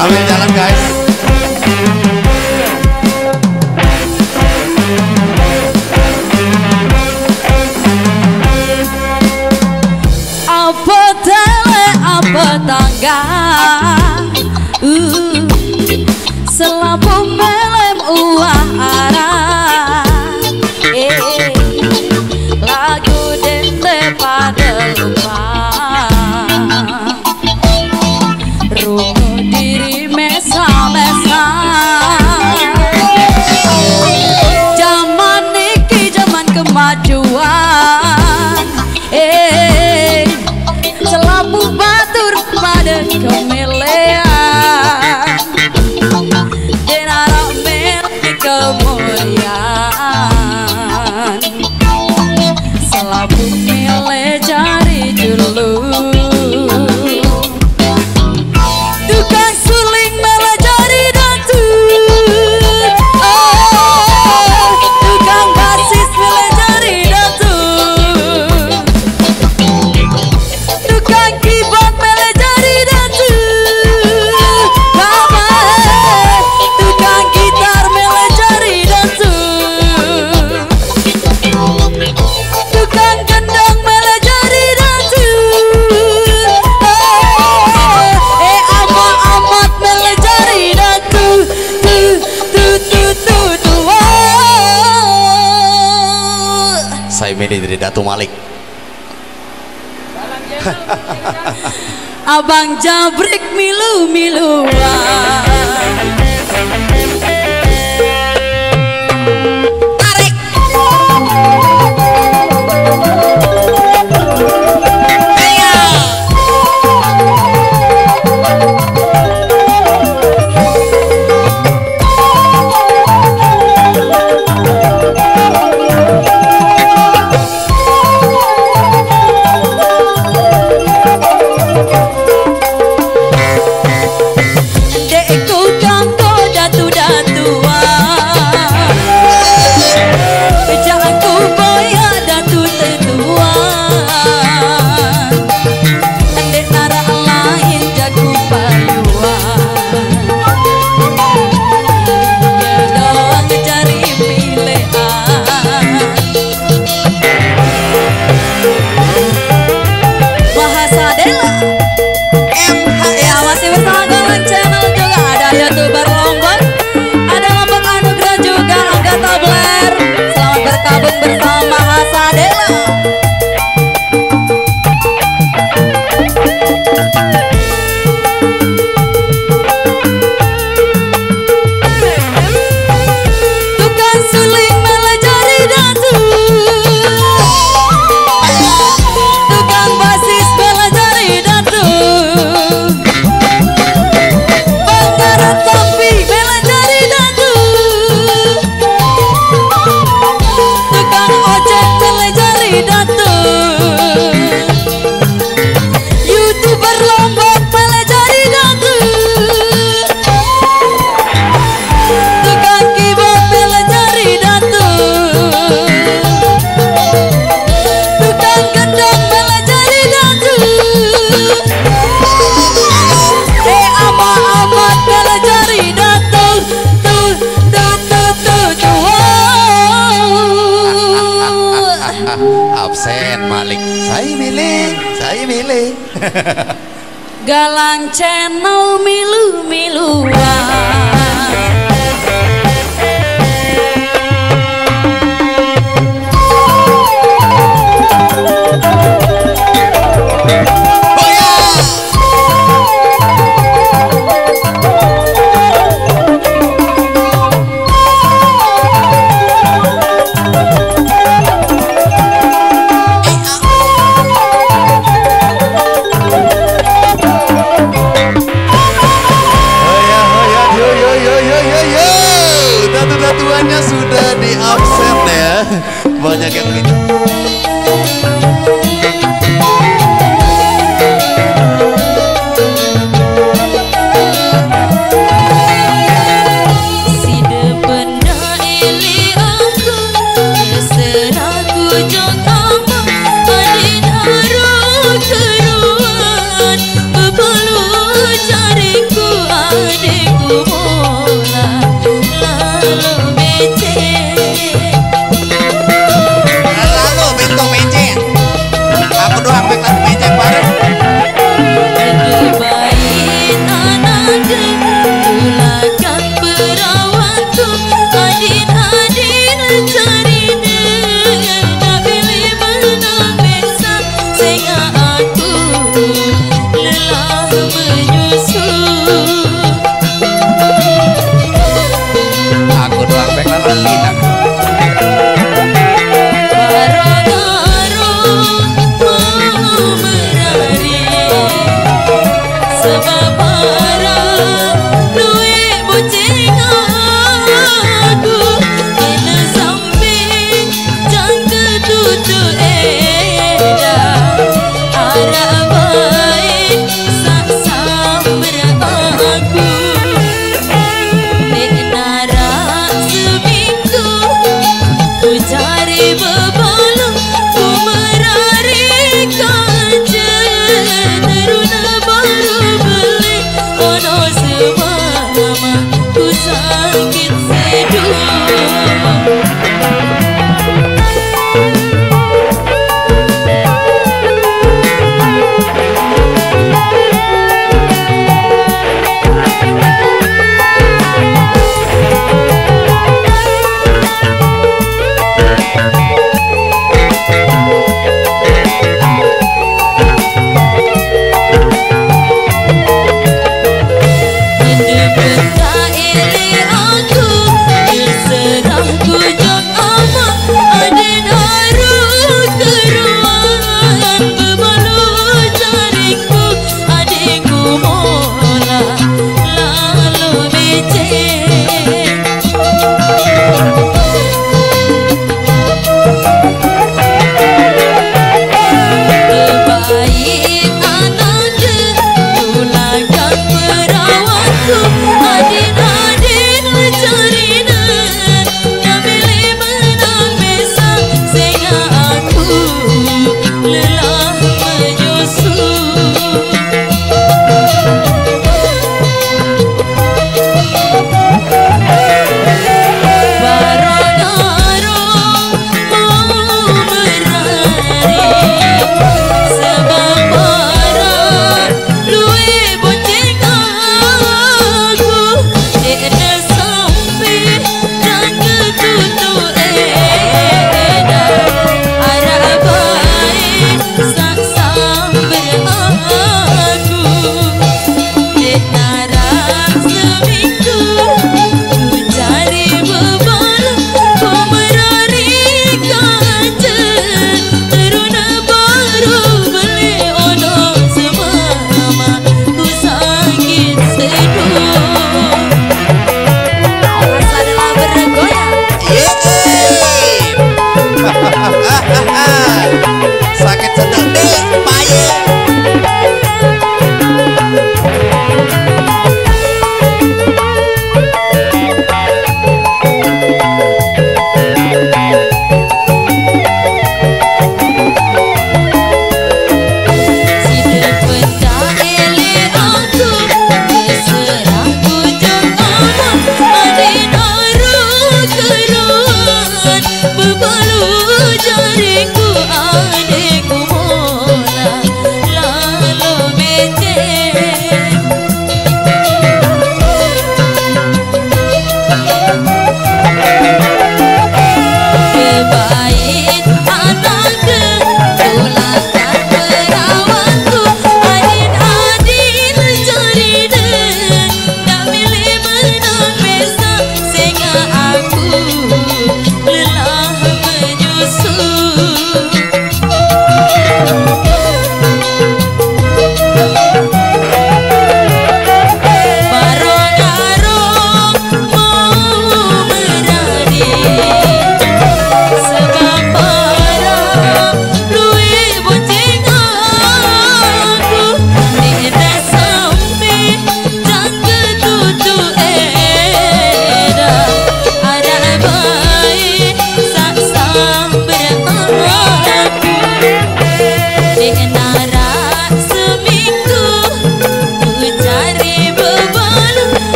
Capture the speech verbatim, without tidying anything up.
Ambil jalan, guys. Apa tele, apa tangga? Uh, selapuh melem uwah arah. Eh, lagu dente pada lupa. Rungu diri mesa-mesa. Zaman niki zaman kemajuan. Eh, selapuh batur pada kemelean. Denara mel kemuliaan. Selapuh mele jari julu. Tukang suling mele jari datu. Oh, tukang basis mele jari datu. Tukang keyboard mele jari datu. Baba, tukang gitar mele jari datu. Tukang gendang mele jari datu. Eh, eh, amat-amat mele jari datu. Tu, tu, tu, tu, tu. Oh. Saya milih dari Datu Malik. Abang Jabrik milu-miluan. Tarik. Iya. Dek ku kanggo datu-datuan. Bejak aku boya datu tetuan. Ndek narak lain jaku payuan. Doang cari pilekan. Bahasa Dela. M H S. Ya, masih bersama Galang Channel juga. Ada YouTuber Lombok, ada Lombok Anugerah juga, Angga Tabler. Selamat bergabung bersama Bahasa Dela. Tukang suling mele jari datu. Tukang basis mele jari datu. Bangkaran Tampi mele jari datu. Tukang ojek mele jari datu. YouTuber Lombok mele jari datu. Tukang keyboard mele jari datu. Tukang gendang mele jari datu. Eh, amat-amat mele jari datu. Tu, tu, tu, tu, tu. Wow. Absen Malik. Saya milih, saya milih. Galang Channel milu-miluan. Hoya, hoya, yo, yo, yo, yo, yo, yo. Datu-datuannya sudah di-absen ya. Banyak yang minta.